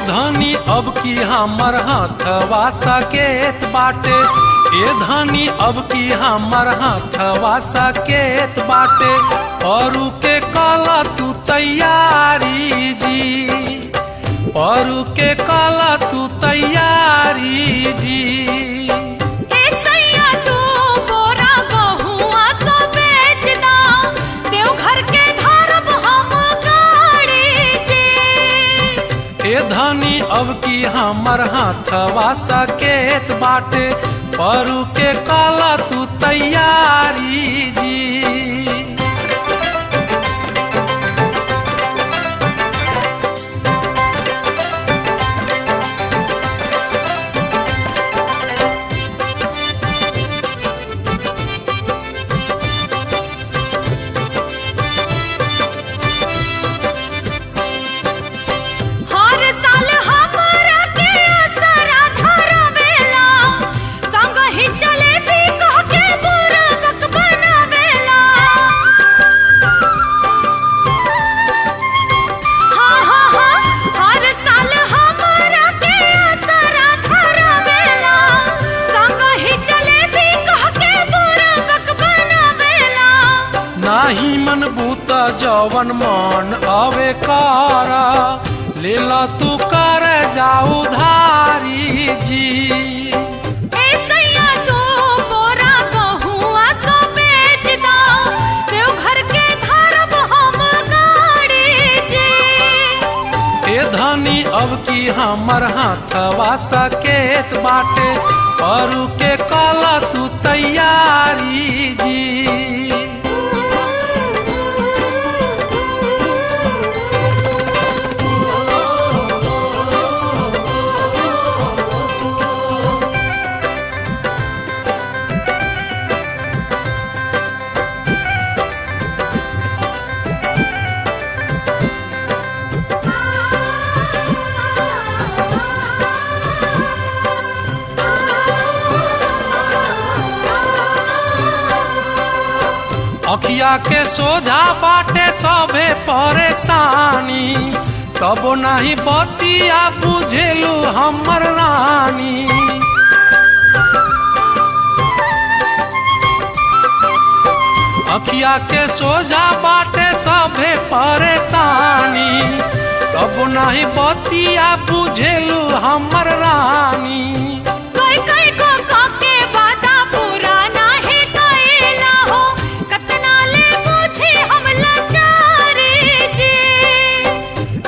धनी अब की हमर हाथवा सकेत बाटे, ए धनी अब की हमर हाथवा सकेत बाटे। परू के कला तू तैयारी जी, परू के कला तू तैयारी जी। ए धनी अब की हमर हाथवा सकेत बाटे, परू के कला तू तैयारी जी। नाही मन बूता जवन मन आवे कारा, लेला तू कर जाऊ धारी जी। ए सैया तू बोरा गहुआ सो बेच दा, देवघर के धारब हम गाड़ी जी। ए धनी अब की हमर हाथवा सकेत बाटे, परू के कला तू तैयारी जी। अखिया के सोझा बाटे सभे परेशानी, तब नाही बतिया बुझेलू हमर रानी। अखिया के सोझा बाटे सभे परेशानी, तब नाही बतिया बुझेलू हमर रानी।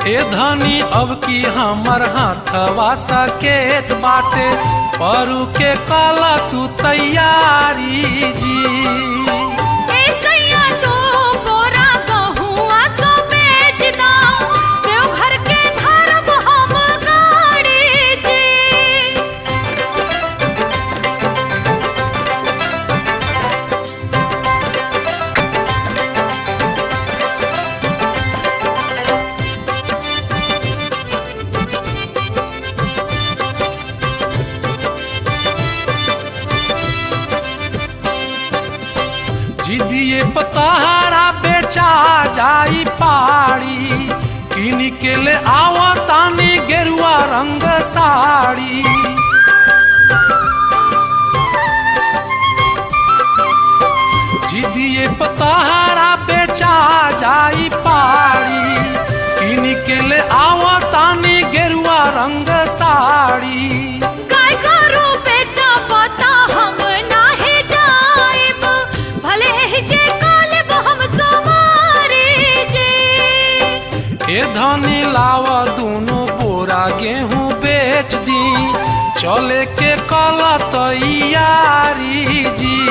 ए धनी अब की हमर हाथवा सकेत बाटे, परू के कला तू तैयारी जी। ए सैया तू बोरा गहुआ सो बेच दा, देवघर के धारब हम गाड़ी जी। जिदिए पतारा बेचा जाई पाड़ी, किन के ले आवतानी गेरुआ रंग साड़ी। जिदिए पतारा बेचा जाई पाड़ी, किन के ले आवतानी गेरुआ रंग साड़ी। गाय गोरू बेचा पता हम नाहे जाएब, भले ही जे कालब हम सोमारे जे। ए धनी लाव दोनों बोरा गेहूं बेच दी, चले के कला तैयारी जी।